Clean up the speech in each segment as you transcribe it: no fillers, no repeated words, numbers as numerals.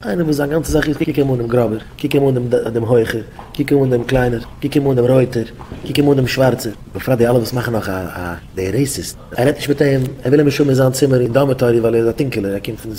איינער וואס זיין גאנצע זאך איז קוק אים אן דעם גראבער, קוק אים אן דעם הויכער, קוק אים אן דעם קליינער, קוק אים אן דעם רויטער, קוק אים אן דעם שווארצער, בפרט די אלע וואס מאכן נאך א א די racist, ער רעדט נישט מיט אים, ער וויל אים נישט האבן אין זיין צימער אין dormitory ווייל ער איז א טונקעלער, ער קומט פון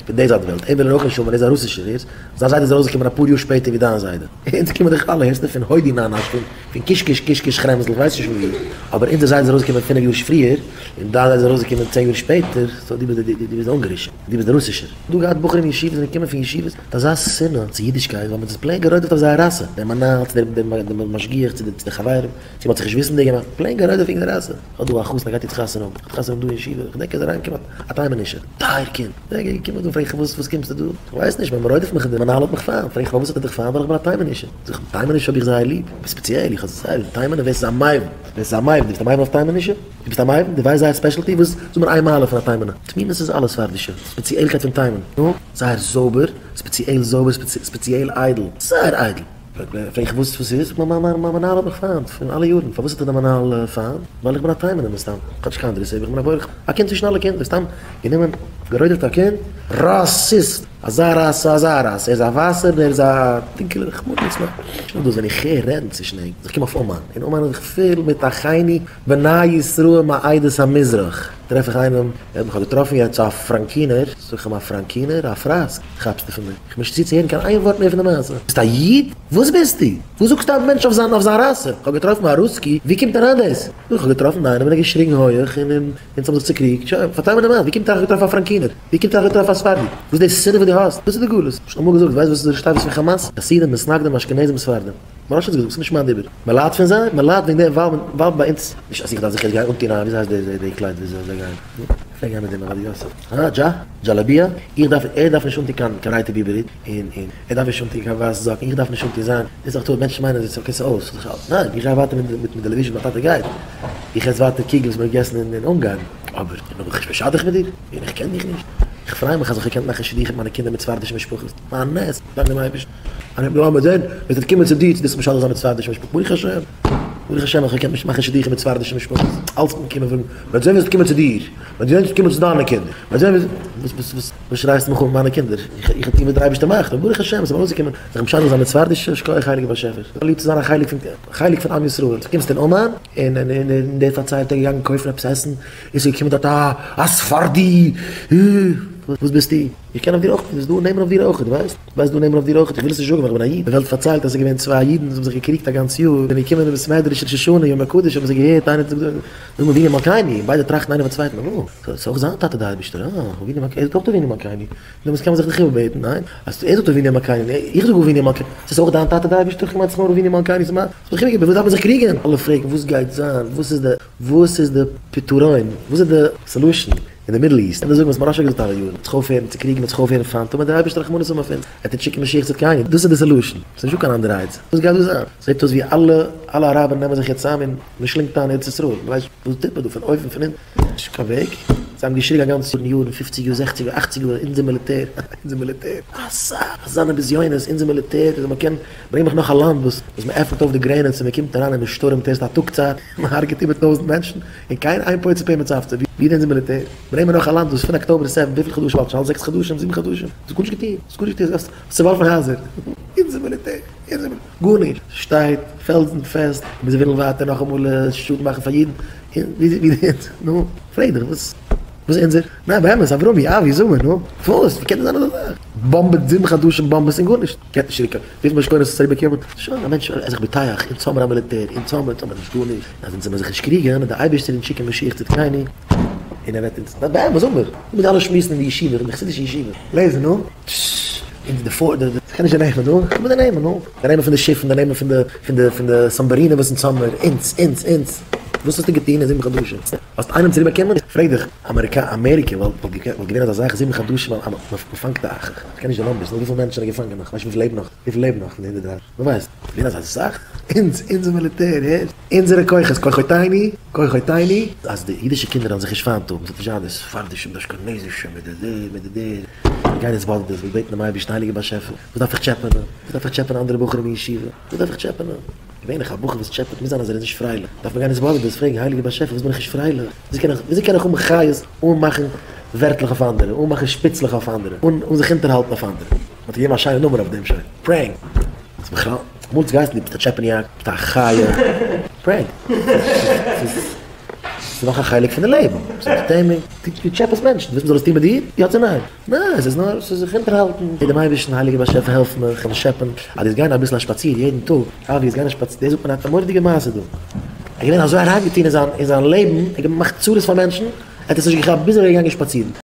פון די זייט וועלט, אים וויל ער אויך נישט האבן ווייל ער איז א רוסישער, הערסט? זיין זיידע איז ארויסגעקומען אפאר יאר שפעטער ווי דיין זיידע. אונז קומען דאך אלע, הערסטו, פון הודי נאנאש, פון פון קישקיש קישקיש כרעמזל, כ'ווייס נישט פון ווי, אבער אונזער זיידע איז ארויסגעקומען פינף יאר פריער, און דיין זיידע איז ארויסגעקומען צען יאר שפעטער, so דו ביסט דו ביסט די אונגארישע, דו ביסט די רוסישער. דא געהאט בחורים אין ישיבות זענען געקומען פון ישיבות מיט אזא שנאה צו אידישקייט ווייל מען האט עס plain גערודפ'ט אויף זייער ראסע, דער מנהל צו דער דער משגיח צו די חברים, צו מען האט זיך נישט וויסענדיג געמאכט, plain גערודפ'ט וועגן די ראסע. כ'האב דא א חתן ער גייט יעצט חתונה האבן, האט חתונה דא אין ישיבה, כ'דענק ער איז אריינגעקומען א תימנישער, טייער קינד, ער איז געקומען דא פרעג איך וואס וואס קומסטו דא, כ'ווייס נישט, מען רודפ'ט מיך און דער מנהל האט מיך פיינט, פרעג איך פארוואס האט ער דיך פיינט, ווייל איך בין א תימנישער, זאג איך, תימנישע האב איך זייער ליב, ספעציעל איך האב זייער ליב תימנ'ער, ווער ס'איז א מבין, ווער ס'איז א מבין, דו ביסט א מבין אויף תימנישע? דו ביסט א מבין? דו ווייסט זייער specialty? וואס, זאג מיר איין מעלה פון א תימנ'ער. תמימות איז אלע ספרדישע, ספעציעלקייט פון תימן, נו? זייער זויבער, ספעציעל זויבער, ספעציעל איידל, זייער איידל. פרעג איך וואס וואס איז? מיין מיין מיין מנהל האט מיך פיינט פון אלע יארן, פארוואס האט דיך די מנהל פיינט? ווייל איך בין א תימנ'ער מסתם, איך האב נישט קיין אנדערע סיבה, איך בין א בורח, א קינד צווישן אלע קינדער, סתם גענומען גערודפ'ט א קינד, racist! אזא ראסע אזא ראסע, ער איז א ווייסער און ער איז א טונקעלער, רחמנא ליצלן. נישט נאר דאס, ווען איך הער רעדן צווישן ענק, איך קום אויף אומאן, אין אומאן איז דאך פול מיט אחינו בני ישראל מעדות המזרח, טרעף איך איינעם, ער האט מיך געטראפן יעצט א פראנקינער, זאג איך אים א פראנקינער? א פראסק כאפסטו פון מיר, איך בין נישט צו צו הערן קיין איין ווארט מער פון די מעשה, ביסט א איד? וואס ביסטו? וואס זאגסטו א מענטש אויף זיין אויף זיין ראסע? איך האב געטראפן א רוסקי, ווי קומט אריין דאס? זאג איך האב געטראפן איינעם און ער האט געשריגן הויעך און און אונז האבן זיך צוקריגט, שוין, פארצייל מיר די מעשה, ווי קומט אריין איך האב געטראפן א פראנקינער? ווי קומט אריין איך האב געטראפן א ספרדי? וואס איז די שנאה וואס דו האסט? דאס איז די גלות. שוין אמאל געזאגט, ווייסט וואס איז די ראשי תיבות פון חאמאס? חסידים, מתנגדים, אשכנזים, ספרדים. מוהרא"ש האט געזאגט, ס'איז נישט מיין דיבור. מען ליידט פון זיי, מען ליידט וועגן דעם ווייל ווייל ביי אונז, נישט אז איך דארף זיך יעצט גיין אנטון א, וויאזוי הייסט די די קלייד וויאזוי זיי גייען, נו, איך פלעג גיין מיט דעם עובדיה יוסף, הא, דזשא, דזשאלאביא, איך דארף, ער דארף נישט אנטון קיין קיין רייטע ביבער הוט, און און ער דארף נישט אנטון קיין ווייסע זאקן, איך דארף נישט אנטון זיין, דאס איז דאך טעות, מענטשן מיינען אז okay ס'איז אויס, ניין, איך גיי ווייטער מיט מיט די לבוש וואס מיין טאטע גייט, איך עס ווייטער קוגל וואס מען האט געגעסן אין אין אונגארן, אבער איך בין מיך נישט משדך מיט דיר, און איך קען דיך נישט, איך פריי מיך אז איך האב געקענט מאכן שידוכים מיט מיינע קינדער מיט ספרדישע משפחות, א נס, דאנק דעם אייבערשטן. אני לאמיר זען, ווען ס'וועט קומען צו דיר צו דאס משדך זיין מיט ספרדישע משפחות, ברוך השם, ברוך השם איך קען מאכן שידוכים מיט ספרדישע משפחות, אלץ קען קומען פון, מ'וועט זען ווען ס'וועט קומען צו דיר, מ'וועט זען ווען ס'וועט קומען צו דיינע קינדער, מ'וועט זען ווען, וואס וואס וואס וואס שרייסטו מיך אן מיינע קינדער, איך איך האב געטון וואס דער אייבערשטער מאכט, און ברוך השם ס'איז מיר אויסגעקומען זיך משדך זיין מיט ספרדישע, שכוח הייליגער באשעפער, איך האב ליב צו זיין א חלק פון חלק פון עם ישראל, דו קומסט אין אומאן, און און און דער פארציילט ער איז געגאנגען קויפן עפעס עסן, און ס'איז געקומען דארט א א ספרדי, וואס ביסטו? איך קען אויף דיר אויך, ס'איז דא נעמען אויף דיר אויך, דו ווייסט? ווייסט דא נעמען אויף דיר אויך, איך וויל עס נישט זאגן ווייל איך בין א איד, די וועלט פארציילט אז עס איז געווען צוויי אידן וואס האבן זיך געקריגט א גאנץ יאר, זענען געקומען אין בית מדרש ראש השנה יום הקדוש האבן זיי געהערט איינער זאגט זאג אבינו מלכינו, און ביידע טראכטן איינער פארן צווייטן, אה, ס'איז אויך זיין טאטע די אייבערשטער, אה, אבינו מלכינו, ער זאגט אויך אבינו מלכינו, נו וואס קען מען זיך דאך איבערבעטן, ניין? אז ער זאגט אבינו מלכינו, איך זאג אבינו מלכינו, ס'איז אויך דיין טאטע די אייבערשטער, איך מיין ס'איז נאר אבינו מלכינו, ס'איז מיין, ס'איז דאך איבערגעבעטן, וואס דארף מען זיך קריגען? אלע פרעגן וואס גייט זיין, וואס איז די, וואס איז די פתרון, וואס איז די solution? אין די Middle East, און זאגן וואס מוהרא"ש האט געזאגט אלע יארן, זיך אויפהערן צו קריגן, זיך אויפהערן פיינט האבן, דער אייבערשטער רחמנות האבן אויף אונז, ער וועט אונז שיקן משיח צדקינו, דאס איז די solution, ס'איז נישטא קיין אנדערע עצה, וואס גייט דא זיין? זעט אויס ווי אלע אלע אראבער נעמען זיך יעצט צוזאם און מען שלינגט איין ארץ ישראל, מען ווייסט וואס טוט מען דא פון אויבן פון אונטן, נישט קיין וועג, זיי האבן געשריגן א גאנץ יארן יארן, פופציג יאר, זעכציג יאר, אכציג יאר, אונזער מיליטער, אונזער מיליטער, אזא אזאנע בזיונות, אונזער מיליטער, וויאזוי מען קען, ברענג מיך נאך א לאנד וואס וואס מען עפנט אויף די גרעניץ און מען קומט אריין און מען שטורעמט ערשט א טאג צייט, מען הרג'עט איבער טויזענט מענטשן, און קיין איין פוצה פה ומצפצף, ווי איז אונזער מיליטער? ברענג מיר נאך א לאנד וואס פון October seven וויפיל חדשים האלט שוין? האלט זעקס חדשים? זיבן חדשים? האסט גארנישט געטון, האסט גארנישט געטון, האסט צעווארפן הייזער, אונזער מיליטער, אונזער מיליטער, גארנישט, שטייט פעלזן פעסט, און זיי ווילן ווייטער נאכאמאל שאדן מאכן פאר אידן, ווי איז אונזער, נו, פרעג דיך, וואס איז אונזער, ניין באמת, אברומי, אבי, זאג מיר, נו, וואס, ווי קען דאס זיין אזא זאך, באמבע זיבן חדשים באמבעס און גארנישט, געט נישט צוריק, וויפיל משכונות האסטו צוריק באקומען, שוין, א מענטש איז זיך בוטח, אונז האמיר א מיליטער, אונז האמיר, אונז האמיר נישט גארנישט. אז אונז זאל מיר זיך נישט קריגען, וועט דער אייבערשטער אונז שיקען משיח צדקינו, און ער וועט אונז, ניין באמת זאג מיר, מיט אלע שמועסן אין די ישיבה, אין די חסידישע ישיבה, לעזן נו, טששש, און די פאר, די, כ'קען נישט די נעמען, נו, כ'קען די נעמען, נו, די נעמען פון די שיפן, די נעמען פון די, פון די, פון די סאמבארינע וואס אונז האמיר, אונז, אונז, אונז, וואס האסטו געטון אין זיבן חדשים? האסט איינעם צוריק באקומען? פרעג דיך, אמעריקא, אמעריקע וואלט געווען אזא זאך זיבן חדשים א, מ'פאנגט א, כ'קען נישט די numbers, נו, וויפיל מענטשן זענען געפאנגען נאך, כ'ווייס נישט וויפיל לעבן נאך, וויפיל לעבן נאך פון די 130, מ'ווייסט, געווען אזא זאך? אונז, אונזער מיליטער, הערסט? אונזערע כוחות, כוחותינו, כוחותינו, אז די אידישע קינדער זאלן זיך נישט פיינט האבן, ס'זאל נישט זיין די ספרדישע מיט די אשכנזישע מיט די דער מיט די דער, מיר גייען התבודדות, מיר בעטן דעם אייבערשטן, הייליגער באשעפער, וואס דארף איך טשעפענען? וואס דארף איך טשעפענען אנדערע בחורים אין ישיבה? וואס דארף איך טשעפענען? געווענליך א בחור וואס טשעפעט מוז זיין אז ער איז נישט פרייליך, דארף מען גיין התבודדות, פרעגן, הייליגער באשעפער, וואס בין איך נישט פרייליך? וויאזוי קען איך, וויאזוי קען איך האבן חיות אן מאכן ווערטלעך אויף אנדערע, אן מאכן שפיצלעך אויף אנדערע, אן זיך אונטערהאלטן אויף אנדערע? מ'האט געגעבן א שיינע נאמען אויף דעם שוין, prank. ס'איז בכלל, אמאל האט עס געהייסן דו ביסט א טשעפעניאק, ביסט א חיה, prank. ס'איז נאך א חלק פון די לעבן, ס'איז entertainment, דו טשעפעסט מענטשן, ווילסט מ'זאל עס טון מיט דיר? יא צו ניין? ניין, ס'איז נאר, ס'איז זיך אונטערהאלטן, בעט דעם אייבערשטן, הייליגער באשעפער העלף מיך, כ'זאל נישט טשעפען, אז דו וועסט גיין אביסל א שפאציר יעדן טאג, אבי וועסט גיין א שפאציר, דאס זאגט מען א מורא'דיגע מעשה דא, ער איז געווען אזוי אריינגעטון אין זיין אין זיין לעבן, ער האט געמאכט צרות פאר מענטשן, ער האט עס נישט געכאפט ביז ער איז געגאנגען שפאצירן.